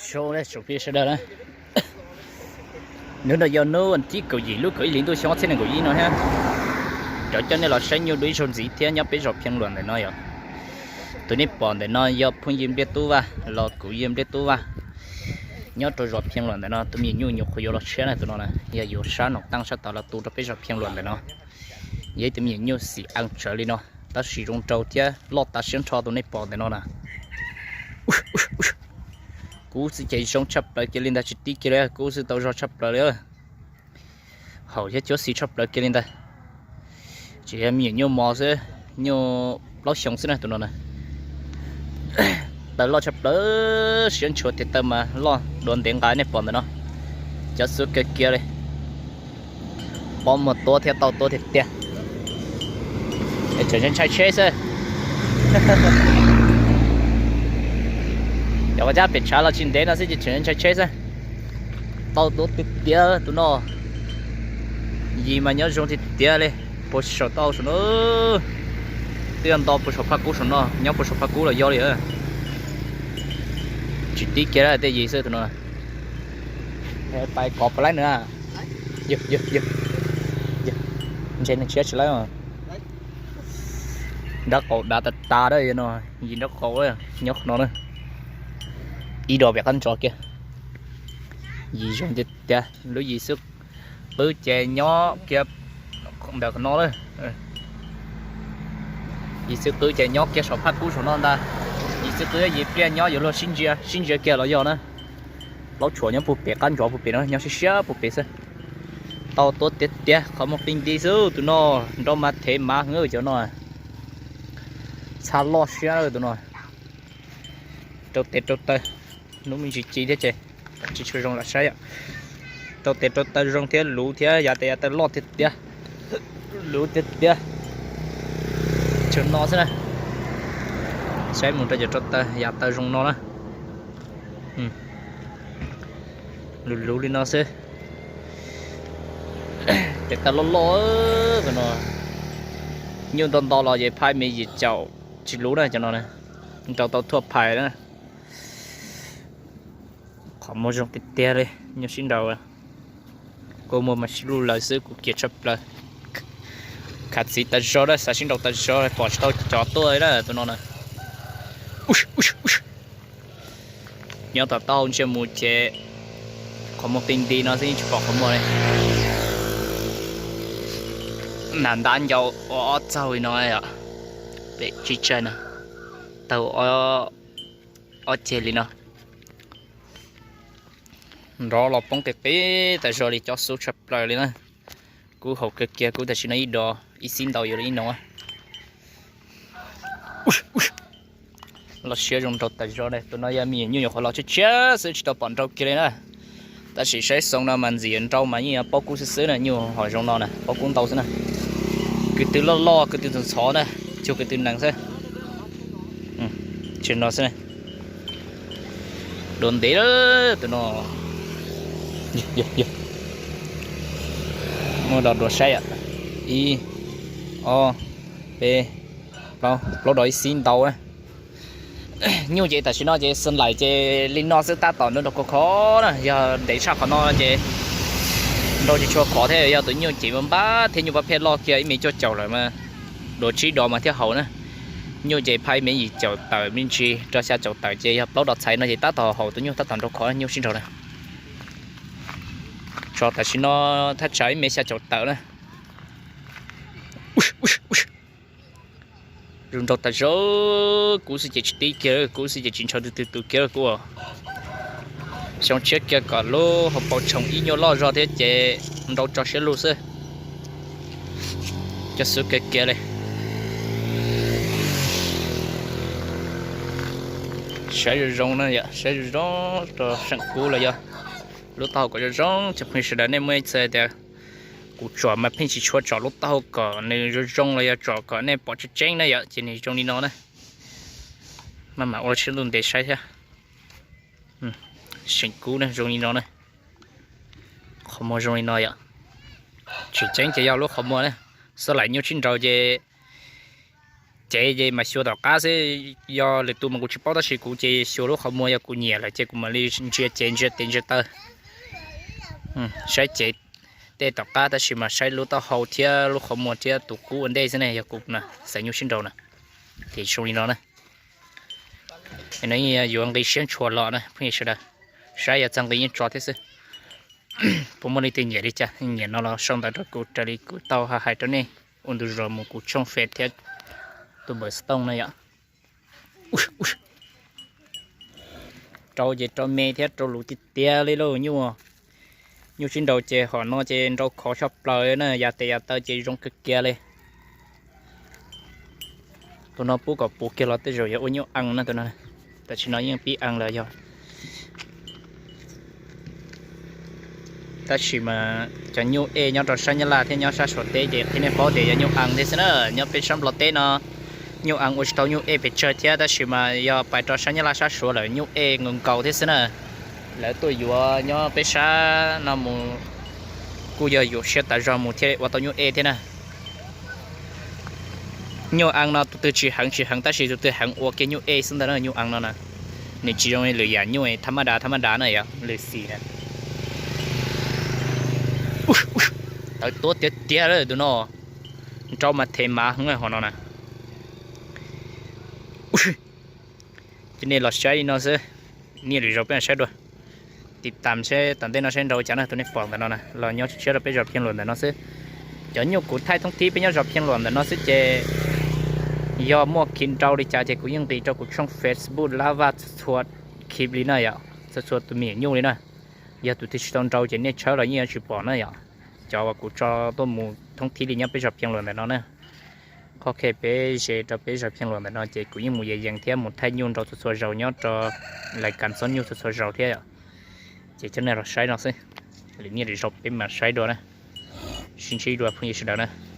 Sawv daws na, hnub no yog hnub vas thib kaum yim lub kaum ib hlis ntuj xyoo ob txhiab nees nkaum ib no thiab. Rov coj nej los saib nyuj dua ib zaug ntxiv thiab nyob peb zos Phiaj Luam ntawm no yom. Tus nej pom ntawm no yog phooj ywg Npliaj Tub Vaj los kuv yog Npliaj Tub Vaj. Nyob rau zos Phiaj Luam ntawm no tus me nyuam nyuj nyuam qhuav yuav los tshiab na, tus no na yog yuav sab Noom Taaj sab tod los tu rau peb zos Phiaj Luam ntawm no. Yog ib tus me nyuam nyuj xim ees tsawv li no, tab sis zoo nraug thiab loj tas siab nrho tus nej pom ntawm no na. Kub xwb ces zoo tshaj plaws kiag li ntag, tsis tib kiag li, kub xwb tau zog tshaj plaws li. Haum thiab cuab xis tshaj plaws kiag li ntag. Tsis yog me nyuam nyuj mos xwb, nyuj plaub xyoo xwb na tus no na. Taw loj tshaj plaws, siab ntshuav tias taw mas loj dua ntev nqa nej pom ntawm no. Cov xub kawg kiag li. Pob muag tuab thiab tau tuab tiag tiag. Tseem ntshai tsheb xwb. Cov ua cab pem tshav los tsis ntev no xwb ces tseem ntshai tsheb xwb. Tau tuab tiag tiag tus no. Yis mas nyob zoo tiag tiag li. Puag saum tau saum no, twb yog nto puag saum phaj kub saum no, nyob puag saum phaj kub los yog li. Tsis tib kiag tej yis xwb tus no. Pais kov puas laib nws. Ntse neeg tshiab tsis laib. Nrab qaum dav tas tas no, yis nrab qaum nyob qhov no na. Ib dos pem qab ntsos kiag. Yis zoo tiag tiag, lub yis xwb qwb ces nyob kiag ntawm qhov no. Yis xwb qwb ces nyob kiag saum phaj kub saum no ntag. Yis xwb qwb yis pliaj nyob yuav luag sib ntsia sib ntsia kiag los yog na. Plaub tshuam nyob puag pem qab ntsos puag pem no, nyob siab siab puag pem xwb. Tau tuab tiag tiag, qhov muag qi nti xwb tus no, nrau mas thev mav heev cov no. Txha loj siab tus no. Rau tes rau taw, hnub me ntsis ci thiab ces tsis tshua zoo lam saib yom. Rau tes rau taw zoo thiab luv thiab yav tes yav taw loj tiag tiag. Luv tiag tiag. Tsuas no xwb na. Saib mus rau cov rau taw yav taw zoo no na. Luv luv li no xwb. Tes taw loj loj no. Nyuj nto nto los ces phaj me yim caum tsis luv na cov no. Nrau tau thuaj phais na. Qhov muag zoo tiag tiag li, nyuj sib nraus. Kua muag mas sib luj lawm xwb, kuv kiag tshaj plaws. Khav txiv tas zog na, xav sib nraus tas zog pom tsis tau cov tuaj li na tus no na. Nyob tom taub hau ntsia mus ces qhov muag qi nti no xwb yeej tsis pom qhov muag li. Nas ntab ncau ua ob txaug li no yom, pem tsib tsaig no, taug ob ceg li no. Nrov los poob qis qis tas zog li, cov xub tshaj plaws li na. Kub haum kawg kiag, kub tam sim no ib do ib xib ntau yuav luag ib noo. Los siab zoo nraug tas zog na, tus no yog me nyuam nyuj nyuam qhuav los tshiab tshiab xwb tsis tau pom nrau kiag li na. Tab sis saib xoo no mas ntxim yuav nrau mas yeej yuav paub kub xwb xwb na, nyuj hom zoo no na paub kub ntau xwb na. Kwv tw loj loj, kwv tw ntxhov ntxhov na, cuag kwv tw nees xwb. Tsis no xwb. Dua ntev tus no. Muab do dua saib. Ib, ob, peb, plaub, plaub do ib xib ntau. Nyuj ces tam sim no ces xeem laim ces li no xwb, tab tom nrau nrau khov khov na, yog ntev tshaj qhov no ces nrau tsis tshua khov thiab. Yog tus nyuj ces npab thiab nyuj pab pheej loj kiag ib me cuaj caum lawm mas dua tsib do mas thiaj haum na. Nyuj ces phaj me yim caum tawm me ntsis rau xya caum tawm ces yog plaub do txhais no ces tab tom haum, tus nyuj tab tom nrau khov, nyuj sib nraus na. Tso tam sim no thaj tsam ib me xya caum tawm na. Zoo nraug tas zog, kub xwb ces tsis tib kiag, kub xwb ces tsis ntshaw twg twg tus kiag kub. Xyoo tshiab kiag kom lub hauv paus tshoov ib nyuag loj zog thiab ces nrau tso siab lug xwb. Cov xub kiag kiag li. Saib zoo zoo na yom, saib zoo zoo rau seem kub los yog lub taub hau kom zoo zoo. Cov phooj ywg sawv daws, nej muaj ib txhia tias kuv tsom mas pheej tsis tshua tsom lub taub hau kom nws zoo zoo los yog tsom kom nej pom tseeb tseeb na yom, ces nws zoo li no na. Maj mam ua siab ntuj ntev saib thiab. Seem kub na, zoo li no na. Qhov muag zoo li no yom. Tseem ceeb ces yog lub qhov muag na. Xeem laim nyuj sib nraus ces cev ces mas xyuas tom qab xwb. Yog lwm tus mas kuv tsis paub tab sis kuv ces xyuas lub qhov muag yog kuv nyiam lawm ces kuv mam li ntsia cev ntsia tes ntsia taw, saib cev tej tom qab tab sis mas saib lub taub hau thiab lub qhov muag thiab tus qub ua ntej xwb ne. Yog kuv na, xaiv nyuj sib nraus na, ces zoo li no na. No yuav nqis siab ntshua los na phooj ywg sawv daws, saib yog txog nqis yeej tso thiab xwb. Puas muaj leej twg nyiam li cas, nyiam no los sau ntawv rau kuv raws li kuv tau hais rau nej ua ntu zos mus kuv tshooj Face thiab tus npawb Stone na yom. Rau ces rau me thiab rau luv tiag tiag li lauj. Nyuj sib nraus ces hom no ces nrau khov tshaj plaws na, yav tes yav taw ces zoo kawg kiag li. Tus no pub kom puv kiag los tej zaum yog ua nyuj ees na tus no. Tam sim no yeej pib ees lawm yog, tab sis mas cov nyuj ej nyob rau sab Nyab Laj thiab nyob sab Suav teb ces qhia nej paub tias yog nyuj ees thiab xwb na. Nyob peb sab Nplog teb no nyuj ees ua tsis tau nyuj ej pes tsawg thiab tab sis mas yog pais rau sab Nyab Laj sab Suav lawm nyuj ej nkaus nkaus thiab xwb na. Lawv tuaj yuav nyob peb sab no mus kuj yog yuam siab tas zog mus thiaj ua tau nyuj ej thiab na. Nyuj ees no tus twg tsis heev tsis heev tab sis tus twg heev ua kiag nyuj ej xwb ntag na. Nyuj ees no na, nws tsis zoo li lwm yam nyuj thab maj dav thab maj dav na yog lwm xim na. Tawv tuab tiag tiag lawm tus no, nrau mas them mav heev hom no na. Ces nej los saib li no xwb, niaj lwm zaus peb mam saib dua. Tiv tam seb tom ntej no saib nrau cas na, tus nej pom ntawm no na los nyob tshiab rau peb zos Phiaj Luam ntawm no xwb. Cov nyuj kuv thaij thoob thib peb nyob zos Phiaj Luam ntawm no xwb ces yog muaj khiv nrau li cas ces kuv yeej nqis rau kuv tshooj Facebook Lab Vaj txhua txhua khiv li na yom, txhua txhua tus me nyuam nyuj li na. Yog tus twg tsis tau nrau ces nej tshawb los yeej yuav tsis pom na yom. Cov uas kuv tso tuaj mus thoob thib li nyob peb zos Phiaj Luam ntawm no na. Qhov kev peb ze rau peb zos Phiaj Luam ntawm no ces kuv yeej mus yees yees thiab mus thaij nyuj nrau txhua txhua zaus nyob rau lais kas txob nyuj txhua txhua zaus thiab yom. Ces coj nej los saib no xwb, lwm niaj lwm zaus peb mam saib dua na. Sib ntsib dua phooj ywg sawv daws na.